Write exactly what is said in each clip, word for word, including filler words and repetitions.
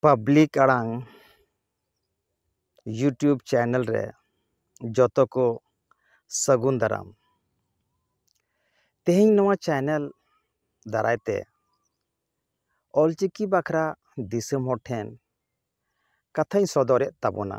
Public ᱟᱲᱟᱝ YouTube channel ᱨᱮ ᱡᱚᱛᱚ ᱠᱚ ᱥᱟᱹᱜᱩᱱ ᱫᱟᱨᱟᱢ᱾ ᱛᱮᱦᱮᱧ ᱱᱚᱣᱟ ᱪᱮᱱᱮᱞ ᱫᱟᱨᱟᱭ ᱛᱮ ᱚᱞᱪᱤᱠᱤ ᱵᱟᱠᱷᱨᱟ ᱫᱤᱥᱚᱢ ᱦᱚᱲ ᱴᱷᱮᱱ ᱠᱟᱛᱷᱟᱧ ᱥᱚᱫᱚᱨᱮᱫ ᱛᱟᱵᱚᱱᱟ᱾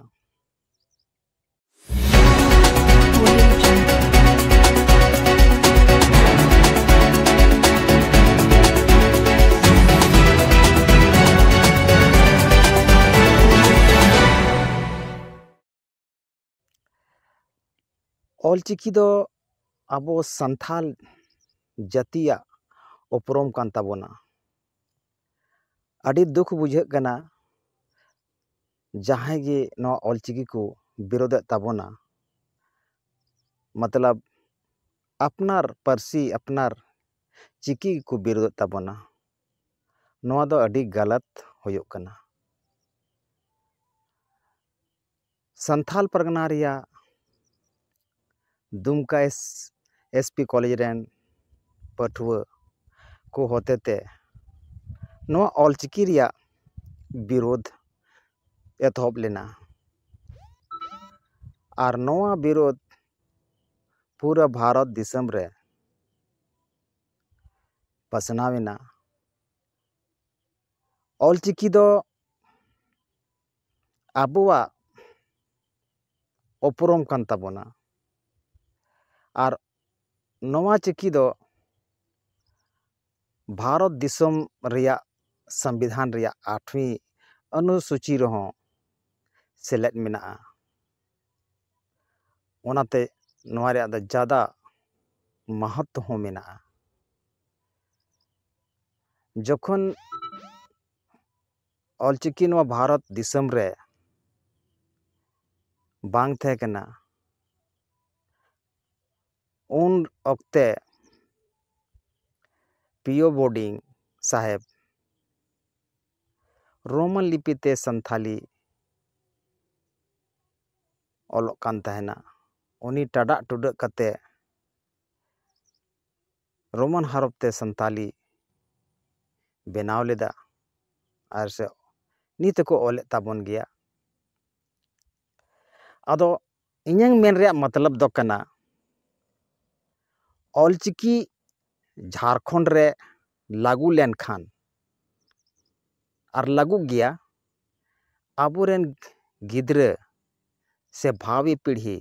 ᱚᱞᱪᱤᱠᱤ ᱫᱚ ᱟᱵᱚ ᱥᱟᱱᱛᱟᱞ ᱡᱟᱹᱛᱤᱭᱟᱜ ᱩᱯᱨᱩᱢ ᱠᱟᱱ ᱛᱟᱵᱚᱱᱟ᱾ ᱟᱹᱰᱤ ᱫᱩᱠ ᱵᱩᱡᱷᱟᱹᱜ ᱠᱟᱱᱟ, ᱡᱟᱦᱟᱸᱭ ᱜᱮ ᱱᱚᱣᱟ ᱚᱞᱪᱤᱠᱤ ᱠᱚ ᱵᱤᱨᱳᱫᱮᱫ ᱛᱟᱵᱚᱱᱟ, ᱢᱚᱛᱞᱚᱵ ᱟᱯᱱᱟᱨ ᱯᱟᱹᱨᱥᱤ, ᱟᱯᱱᱟᱨ ᱪᱤᱠᱤ ᱜᱮᱠᱚ ᱵᱤᱨᱳᱫᱮᱫ ᱛᱟᱵᱚᱱᱟ, ᱱᱚᱣᱟ ᱫᱚ ᱟᱹᱰᱤ ᱜᱟᱞᱟᱛ ᱦᱩᱭᱩᱜ ᱠᱟᱱᱟ᱾ ᱥᱟᱱᱛᱷᱟᱞ ᱯᱟᱨᱜᱟᱱᱟ ᱨᱮᱭᱟᱜ ᱫᱩᱢᱠᱟ ᱮᱥ, ᱮᱥ ᱯᱤ ᱠᱚᱞᱮᱡᱽ ᱨᱮᱱ ᱯᱟᱹᱴᱷᱩᱣᱟᱹ ᱠᱚ ᱦᱚᱛᱮᱛᱮ ᱱᱚᱣᱟ ᱚᱞᱪᱤᱠᱤ ᱨᱮᱭᱟᱜ ᱵᱤᱨᱳᱫᱷ ᱮᱛᱚᱦᱚᱵ ᱞᱮᱱᱟ᱾ ᱟᱨ ᱱᱚᱣᱟ ᱵᱤᱨᱳᱫᱷ ᱯᱩᱨᱟᱹ ᱵᱷᱟᱨᱚᱛ ᱫᱤᱥᱚᱢ ᱨᱮ ᱯᱟᱥᱱᱟᱣ ᱮᱱᱟ᱾ ᱚᱞᱪᱤᱠᱤ ᱫᱚ ᱟᱵᱚᱣᱟᱜ ᱩᱯᱨᱩᱢ ᱠᱟᱱ ᱛᱟᱵᱚᱱᱟ᱾ ᱟᱨ ᱱᱚᱣᱟ ᱪᱤᱠᱤ ᱫᱚ ᱵᱷᱟᱨᱚᱛ ᱫᱤᱥᱚᱢ ᱨᱮᱭᱟᱜ ᱥᱚᱝᱵᱤᱫᱷᱟᱱ ᱨᱮᱭᱟᱜ ᱟᱴᱷᱣᱤ ᱚᱱᱩᱥᱩᱪᱤ ᱨᱮᱦᱚᱸ ᱥᱮᱞᱮᱫ ᱢᱮᱱᱟᱜᱼᱟ᱾ ᱚᱱᱟᱛᱮ ᱱᱚᱣᱟ ᱨᱮᱭᱟᱜ ᱫᱚ ᱡᱟᱫᱟ ᱢᱟᱦᱚᱛᱛᱚ ᱦᱚᱸ ᱢᱮᱱᱟᱜᱼᱟ᱾ ᱡᱚᱠᱷᱚᱱ ᱚᱞᱪᱤᱠᱤ ᱱᱚᱣᱟ ᱵᱷᱟᱨᱚᱛ ᱫᱤᱥᱚᱢ ᱨᱮ ᱵᱟᱝ ᱛᱟᱦᱮᱸ ᱠᱟᱱᱟ, ᱩᱱ ᱚᱠᱛᱮ ᱯᱤ ᱳ ᱵᱳᱨᱰᱤᱝ ᱥᱟᱦᱮᱵᱽ ᱨᱳᱢᱟᱱ ᱞᱤᱯᱤ ᱛᱮ ᱥᱟᱱᱛᱷᱟᱞᱤ ᱚᱞᱚᱜ ᱠᱟᱱ ᱛᱟᱦᱮᱱᱟ᱾ ᱩᱱᱤ ᱴᱟᱰᱟᱜ ᱴᱩᱰᱟᱹᱜ ᱠᱟᱛᱮ ᱨᱳᱢᱟᱱ ᱦᱚᱨᱚᱯ ᱛᱮ ᱥᱟᱱᱛᱟᱞᱤ ᱵᱮᱱᱟᱣ ᱞᱮᱫᱟ ᱟᱨ ᱥᱮ ᱱᱤᱛ ᱦᱚᱸᱠᱚ ᱚᱞᱮᱫ ᱛᱟᱵᱚᱱ ᱜᱮᱭᱟ᱾ ᱟᱫᱚ ᱤᱧᱟᱹᱝ ᱢᱮᱱ ᱨᱮᱭᱟᱜ ᱢᱚᱛᱞᱚᱵ ᱫᱚ ᱠᱟᱱᱟ, ᱚᱞᱪᱤᱠᱤ ᱡᱷᱟᱲᱠᱷᱚᱸᱰ ᱨᱮ ᱞᱟᱹᱜᱩ ᱞᱮᱱᱠᱷᱟᱱ, ᱟᱨ ᱞᱟᱹᱜᱩᱜ ᱜᱮᱭᱟ, ᱟᱵᱚᱨᱮᱱ ᱜᱤᱫᱽᱨᱟᱹ ᱥᱮ ᱵᱷᱟᱣᱤ ᱯᱤᱲᱦᱤ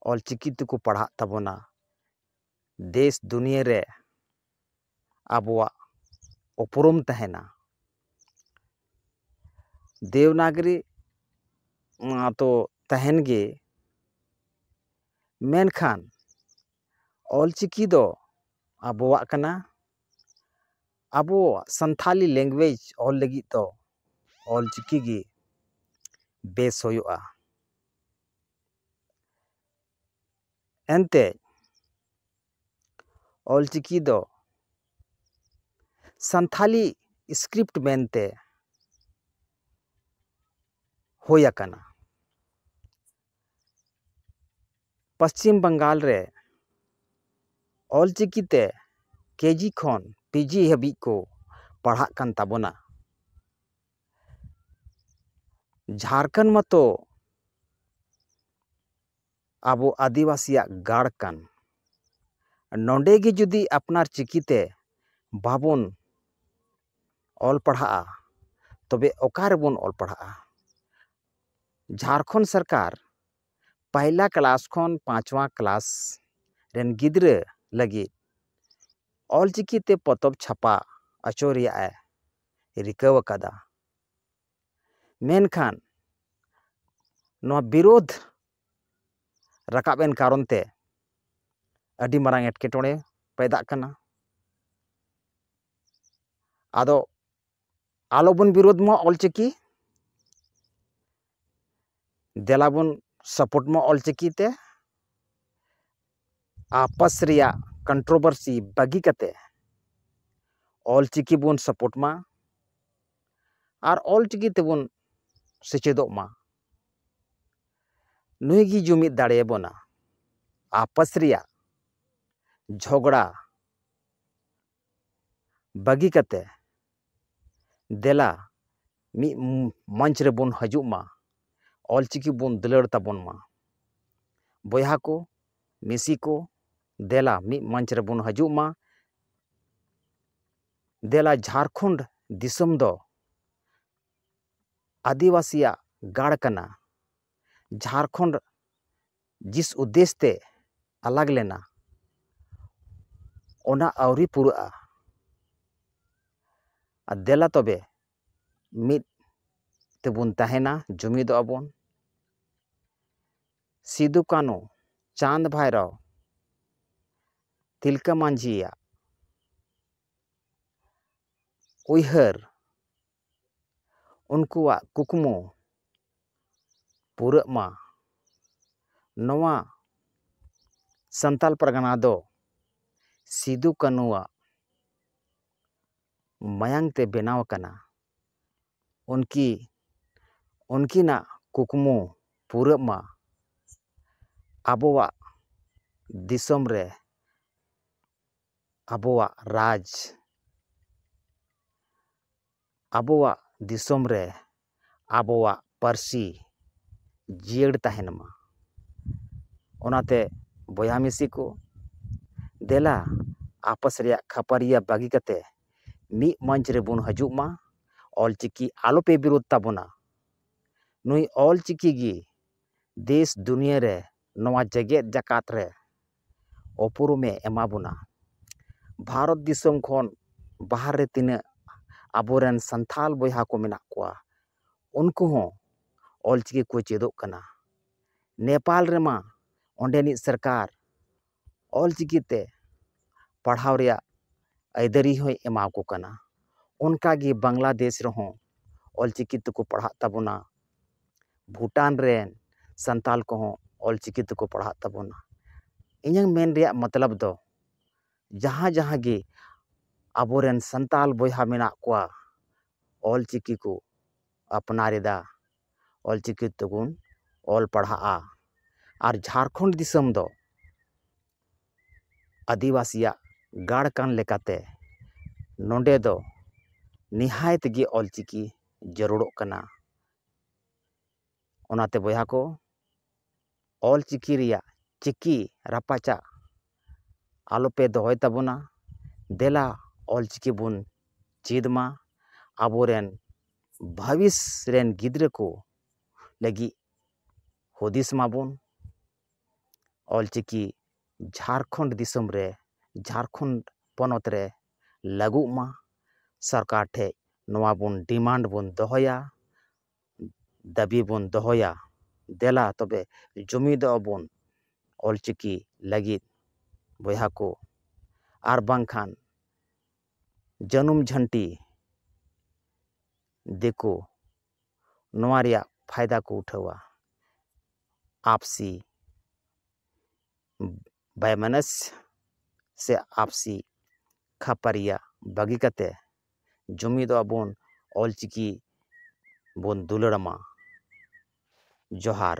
ᱚᱞᱪᱤᱠᱤ ᱛᱮᱠᱚ ᱯᱟᱲᱦᱟᱜ ᱛᱟᱵᱚᱱᱟ᱾ ᱫᱮᱥ ᱫᱩᱱᱤᱭᱟᱹ ᱨᱮ ᱟᱵᱚᱣᱟᱜ ᱩᱯᱨᱩᱢ ᱛᱟᱦᱮᱱᱟ᱾ ᱫᱮᱣᱱᱟᱜᱽᱨᱤ ᱢᱟ ᱛᱚ ᱛᱟᱦᱮᱱ ᱜᱮ, ᱢᱮᱱᱠᱷᱟᱱ ᱚᱞᱪᱤᱠᱤ ᱫᱚ ᱟᱵᱚᱣᱟᱜ ᱠᱟᱱᱟ᱾ ᱟᱵᱚᱣᱟᱜ ᱥᱟᱱᱛᱷᱟᱞᱤ language ᱚᱞ ᱞᱟᱹᱜᱤᱫ ᱫᱚ ᱚᱞᱪᱤᱠᱤ ᱜᱮ ᱵᱮᱥ ᱦᱩᱭᱩᱜᱼᱟ᱾ ᱮᱱᱛᱮ ᱚᱞᱪᱤᱠᱤ ᱫᱚ ᱥᱟᱱᱛᱷᱟᱞᱤ script ᱢᱮᱱᱛᱮ ᱦᱩᱭ ᱟᱠᱟᱱᱟ᱾ ᱯᱚᱥᱪᱤᱢ ᱵᱟᱝᱜᱟᱞ ᱨᱮ ᱚᱞᱪᱤᱠᱤ ᱛᱮ ᱠᱮᱡᱤ ᱠᱷᱚᱱ ᱯᱤᱡᱤ ᱦᱟᱹᱵᱤᱡ ᱠᱚ ᱯᱟᱲᱦᱟᱜ ᱠᱟᱱ ᱛᱟᱵᱚᱱᱟ᱾ ᱡᱷᱟᱲᱠᱷᱚᱸᱰ ᱢᱟᱛᱚ ᱟᱵᱚ ᱟᱹᱫᱤᱵᱟᱹᱥᱤᱭᱟᱜ ᱜᱟᱲ ᱠᱟᱱ᱾ ᱱᱚᱰᱮ ᱜᱮ ᱡᱩᱫᱤ ᱟᱯᱱᱟᱨ ᱪᱤᱠᱤᱛᱮ ᱵᱟᱵᱚᱱ ᱚᱞ ᱯᱟᱲᱦᱟᱜᱼᱟ, ᱛᱚᱵᱮ ᱚᱠᱟ ᱨᱮᱵᱚᱱ ᱚᱞ ᱯᱟᱲᱦᱟᱜᱼᱟ? ᱡᱷᱟᱲᱠᱷᱚᱸᱰ ᱥᱚᱨᱠᱟᱨ ᱯᱟᱭᱞᱟ ᱠᱞᱟᱥ ᱠᱷᱚᱱ ᱯᱟᱸᱪᱣᱟ ᱠᱞᱟᱥ ᱨᱮᱱ ᱜᱤᱫᱽᱨᱟᱹ ᱞᱟᱹᱜᱤᱫ ᱚᱞᱪᱤᱠᱤ ᱛᱮ ᱯᱚᱛᱚᱵ ᱪᱷᱟᱯᱟ ᱦᱚᱪᱚ ᱨᱮᱭᱟᱜ ᱮ ᱨᱤᱠᱟᱹᱣ ᱟᱠᱟᱫᱟ᱾ ᱢᱮᱱᱠᱷᱟᱱ ᱱᱚᱣᱟ ᱵᱤᱨᱳᱫᱷ ᱨᱟᱠᱟᱵ ᱮᱱ ᱠᱟᱨᱚᱱ ᱛᱮ ᱟᱹᱰᱤ ᱢᱟᱨᱟᱝ ᱮᱴᱠᱮᱴᱚᱬᱮ ᱯᱮᱫᱟᱜ ᱠᱟᱱᱟ᱾ ᱟᱫᱚ ᱟᱞᱚᱵᱚᱱ ᱵᱤᱨᱳᱫᱷ ᱢᱟ ᱚᱞᱪᱤᱠᱤ, ᱫᱮᱞᱟ ᱵᱚᱱ support ᱢᱟ ᱚᱞᱪᱤᱠᱤ ᱛᱮ᱾ ᱟᱯᱟᱥ ᱨᱮᱭᱟᱜ controversy ᱵᱟᱹᱜᱤ ᱠᱟᱛᱮ ᱚᱞᱪᱤᱠᱤ ᱵᱚᱱ support ᱢᱟ ᱟᱨ ᱚᱞᱪᱤᱠᱤ ᱛᱮᱵᱚᱱ ᱥᱮᱪᱮᱫᱚᱜ ᱢᱟ᱾ ᱱᱩᱭ ᱜᱮ ᱡᱩᱢᱤᱫ ᱫᱟᱲᱮᱭᱟᱵᱚᱱᱟ᱾ ᱟᱯᱟᱥ ᱨᱮᱭᱟᱜ ᱡᱷᱚᱜᱽᱲᱟ ᱵᱟᱹᱜᱤ ᱠᱟᱛᱮ ᱫᱮᱞᱟ ᱢᱤᱫ ᱢᱚᱧᱪ ᱨᱮᱵᱚᱱ ᱦᱤᱡᱩᱜ ᱢᱟ, ᱚᱞᱪᱤᱠᱤ ᱵᱚᱱ ᱫᱩᱞᱟᱹᱲ ᱛᱟᱵᱚᱱ ᱢᱟ᱾ ᱵᱚᱭᱦᱟ ᱠᱚ, ᱢᱤᱥᱤ ᱠᱚ, ᱫᱮᱞᱟ ᱢᱤᱫ ᱢᱚᱧᱪ ᱨᱮᱵᱚᱱ ᱦᱤᱡᱩᱜ ᱢᱟ᱾ ᱫᱮᱞᱟ, ᱡᱷᱟᱲᱠᱷᱚᱸᱰ ᱫᱤᱥᱚᱢ ᱫᱚ ᱟᱹᱫᱤᱵᱟᱹᱥᱤᱭᱟᱜ ᱜᱟᱲ ᱠᱟᱱᱟ᱾ ᱡᱷᱟᱲᱠᱷᱚᱸᱰ ᱡᱤᱥ ᱩᱫᱽᱫᱮᱥ ᱛᱮ ᱟᱞᱟᱜᱽ ᱞᱮᱱᱟ, ᱚᱱᱟ ᱟᱹᱣᱨᱤ ᱯᱩᱨᱟᱹᱜᱼᱟ᱾ ᱟᱨ ᱫᱮᱞᱟ ᱛᱚᱵᱮ ᱢᱤᱫ ᱛᱮᱵᱚᱱ ᱛᱟᱦᱮᱱᱟ, ᱡᱩᱢᱤᱫᱚᱜᱼᱟ ᱵᱚᱱ᱾ ᱥᱤᱫᱩ ᱠᱟᱹᱱᱩ, ᱪᱟᱸᱫᱽ ᱵᱷᱟᱭᱨᱚ, ᱛᱤᱞᱠᱟᱹ ᱢᱟᱹᱡᱷᱤᱭᱟᱜ ᱩᱭᱦᱟᱹᱨ, ᱩᱱᱠᱩᱣᱟᱜ ᱠᱩᱠᱢᱩ ᱯᱩᱨᱟᱹᱜ ᱢᱟ᱾ ᱱᱚᱣᱟ ᱥᱟᱱᱛᱟᱞ ᱯᱟᱨᱜᱟᱱᱟ ᱫᱚ ᱥᱤᱫᱩ ᱠᱟᱹᱱᱩᱣᱟᱜ ᱢᱟᱭᱟᱝ ᱛᱮ ᱵᱮᱱᱟᱣ ᱟᱠᱟᱱᱟ᱾ ᱩᱱᱠᱤ ᱩᱱᱠᱤᱱᱟᱜ ᱠᱩᱠᱢᱩ ᱯᱩᱨᱟᱹᱜ ᱢᱟ᱾ ᱟᱵᱚᱣᱟᱜ ᱫᱤᱥᱚᱢ ᱨᱮ ᱟᱵᱚᱣᱟᱜ ᱨᱟᱡᱽ, ᱟᱵᱚᱣᱟᱜ ᱫᱤᱥᱚᱢ ᱨᱮ ᱟᱵᱚᱣᱟᱜ ᱯᱟᱹᱨᱥᱤ ᱡᱤᱭᱟᱹᱲ ᱛᱟᱦᱮᱱ ᱢᱟ᱾ ᱚᱱᱟᱛᱮ ᱵᱚᱭᱦᱟ ᱢᱤᱥᱤ ᱠᱚ, ᱫᱮᱞᱟ ᱟᱯᱟᱥ ᱨᱮᱭᱟᱜ ᱠᱷᱟᱹᱯᱟᱹᱨᱤᱭᱟᱹ ᱵᱟᱹᱜᱤ ᱠᱟᱛᱮ ᱢᱤᱫ ᱢᱚᱧᱪ ᱨᱮᱵᱚᱱ ᱦᱤᱡᱩᱜ ᱢᱟ᱾ ᱚᱞᱪᱤᱠᱤ ᱟᱞᱚᱯᱮ ᱵᱤᱨᱳᱫ ᱛᱟᱵᱚᱱᱟ᱾ ᱱᱩᱭ ᱚᱞᱪᱤᱠᱤ ᱜᱮ ᱫᱮᱥ ᱫᱩᱱᱤᱭᱟᱹ ᱨᱮ, ᱱᱚᱣᱟ ᱡᱮᱜᱮᱛ ᱡᱟᱠᱟᱛ ᱨᱮ ᱩᱯᱨᱩᱢᱮ ᱮᱢᱟ ᱵᱚᱱᱟ᱾ ᱵᱷᱟᱨᱚᱛ ᱫᱤᱥᱚᱢ ᱠᱷᱚᱱ ᱵᱟᱦᱨᱮ ᱨᱮ ᱛᱤᱱᱟᱹᱜ ᱟᱵᱚᱨᱮᱱ ᱥᱟᱱᱛᱟᱞ ᱵᱚᱭᱦᱟ ᱠᱚ ᱢᱮᱱᱟᱜ ᱠᱚᱣᱟ, ᱩᱱᱠᱩ ᱦᱚᱸ ᱚᱞᱪᱤᱠᱤ ᱠᱚ ᱪᱮᱫᱚᱜ ᱠᱟᱱᱟ᱾ ᱱᱮᱯᱟᱞ ᱨᱮᱢᱟ ᱚᱸᱰᱮᱱᱤᱡ ᱥᱚᱨᱠᱟᱨ ᱚᱞᱪᱤᱠᱤ ᱛᱮ ᱯᱟᱲᱦᱟᱣ ᱨᱮᱭᱟᱜ ᱟᱹᱭᱫᱟᱹᱨᱤ ᱦᱚᱸᱭ ᱮᱢᱟ ᱠᱚ ᱠᱟᱱᱟ᱾ ᱚᱱᱠᱟ ᱜᱮ ᱵᱟᱝᱞᱟᱫᱮᱥ ᱨᱮᱦᱚᱸ ᱚᱞᱪᱤᱠᱤ ᱛᱮᱠᱚ ᱯᱟᱲᱦᱟᱜ ᱛᱟᱵᱚᱱᱟ᱾ ᱵᱷᱩᱴᱟᱱ ᱨᱮᱱ ᱥᱟᱱᱛᱟᱞ ᱠᱚᱦᱚᱸ ᱚᱞᱪᱤᱠᱤ ᱛᱮᱠᱚ ᱯᱟᱲᱦᱟᱜ ᱛᱟᱵᱚᱱᱟ᱾ ᱤᱧᱟᱹᱝ ᱢᱮᱱ ᱨᱮᱭᱟᱜ ᱢᱚᱛᱞᱚᱵ ᱫᱚ, ᱡᱟᱦᱟᱸ ᱡᱟᱦᱟᱸ ᱜᱮ ᱟᱵᱚᱨᱮᱱ ᱥᱟᱱᱛᱟᱞ ᱵᱚᱭᱦᱟ ᱢᱮᱱᱟᱜ ᱠᱚᱣᱟ, ᱚᱞᱪᱤᱠᱤ ᱠᱚ ᱟᱯᱱᱟᱨ ᱮᱫᱟ, ᱚᱞᱪᱤᱠᱤ ᱛᱮᱵᱚᱱ ᱚᱞ ᱯᱟᱲᱦᱟᱜᱼᱟ᱾ ᱟᱨ ᱡᱷᱟᱲᱠᱷᱚᱸᱰ ᱫᱤᱥᱚᱢ ᱫᱚ ᱟᱹᱫᱤᱵᱟᱹᱥᱤᱭᱟᱜ ᱜᱟᱲ ᱠᱟᱱ ᱞᱮᱠᱟᱛᱮ, ᱱᱚᱰᱮ ᱫᱚ ᱱᱤᱦᱟᱭ ᱛᱮᱜᱮ ᱚᱞᱪᱤᱠᱤ ᱡᱟᱹᱨᱩᱲᱚᱜ ᱠᱟᱱᱟ᱾ ᱚᱱᱟᱛᱮ ᱵᱚᱭᱦᱟ ᱠᱚ, ᱚᱞᱪᱤᱠᱤ ᱨᱮᱭᱟᱜ ᱪᱤᱠᱤ ᱨᱟᱯᱟᱪᱟᱜ ᱟᱞᱚᱯᱮ ᱫᱚᱦᱚᱭ ᱛᱟᱵᱚᱱᱟ᱾ ᱫᱮᱞᱟ ᱚᱞᱪᱤᱠᱤ ᱵᱚᱱ ᱪᱮᱫ ᱢᱟ, ᱟᱵᱚᱨᱮᱱ ᱵᱷᱟᱵᱤᱥ ᱨᱮᱱ ᱜᱤᱫᱽᱨᱟᱹ ᱠᱚ ᱞᱟᱹᱜᱤᱫ ᱦᱩᱫᱤᱥ ᱢᱟᱵᱚᱱ᱾ ᱚᱞᱪᱤᱠᱤ ᱡᱷᱟᱲᱠᱷᱚᱸᱰ ᱫᱤᱥᱚᱢ ᱨᱮ, ᱡᱷᱟᱲᱠᱷᱚᱸᱰ ᱯᱚᱱᱚᱛ ᱨᱮ ᱞᱟᱹᱜᱩᱜ ᱢᱟ᱾ ᱥᱚᱨᱠᱟᱨ ᱴᱷᱮᱡ ᱱᱚᱣᱟ ᱵᱚᱱ ᱰᱤᱢᱟᱱᱰ ᱵᱚᱱ ᱫᱚᱦᱚᱭᱟ, ᱫᱟᱹᱵᱤ ᱵᱚᱱ ᱫᱚᱦᱚᱭᱟ᱾ ᱫᱮᱞᱟ ᱛᱚᱵᱮ ᱡᱩᱢᱤᱫᱚᱜ ᱟᱵᱚᱱ ᱚᱞᱪᱤᱠᱤ ᱞᱟᱹᱜᱤᱫ ᱵᱚᱭᱦᱟ ᱠᱚ, ᱟᱨ ᱵᱟᱝᱠᱷᱟᱱ ᱡᱟᱹᱱᱩᱢ ᱡᱷᱟᱹᱱᱴᱤ ᱫᱤᱠᱩ ᱱᱚᱣᱟ ᱨᱮᱭᱟᱜ ᱯᱷᱟᱭᱫᱟ ᱠᱚ ᱩᱴᱷᱟᱹᱣᱟ᱾ ᱟᱯᱥᱤ ᱵᱟᱭᱢᱟᱱᱟᱥ ᱥᱮ ᱟᱯᱥᱤ ᱠᱷᱟᱯᱟᱨᱤᱭᱟ ᱵᱟᱹᱜᱤ ᱠᱟᱛᱮ ᱡᱩᱢᱤᱫᱚᱜ ᱟᱵᱚᱱ, ᱚᱞᱪᱤᱠᱤ ᱵᱚᱱ ᱫᱩᱞᱟᱹᱲ ᱢᱟ᱾ ᱡᱚᱦᱟᱨ᱾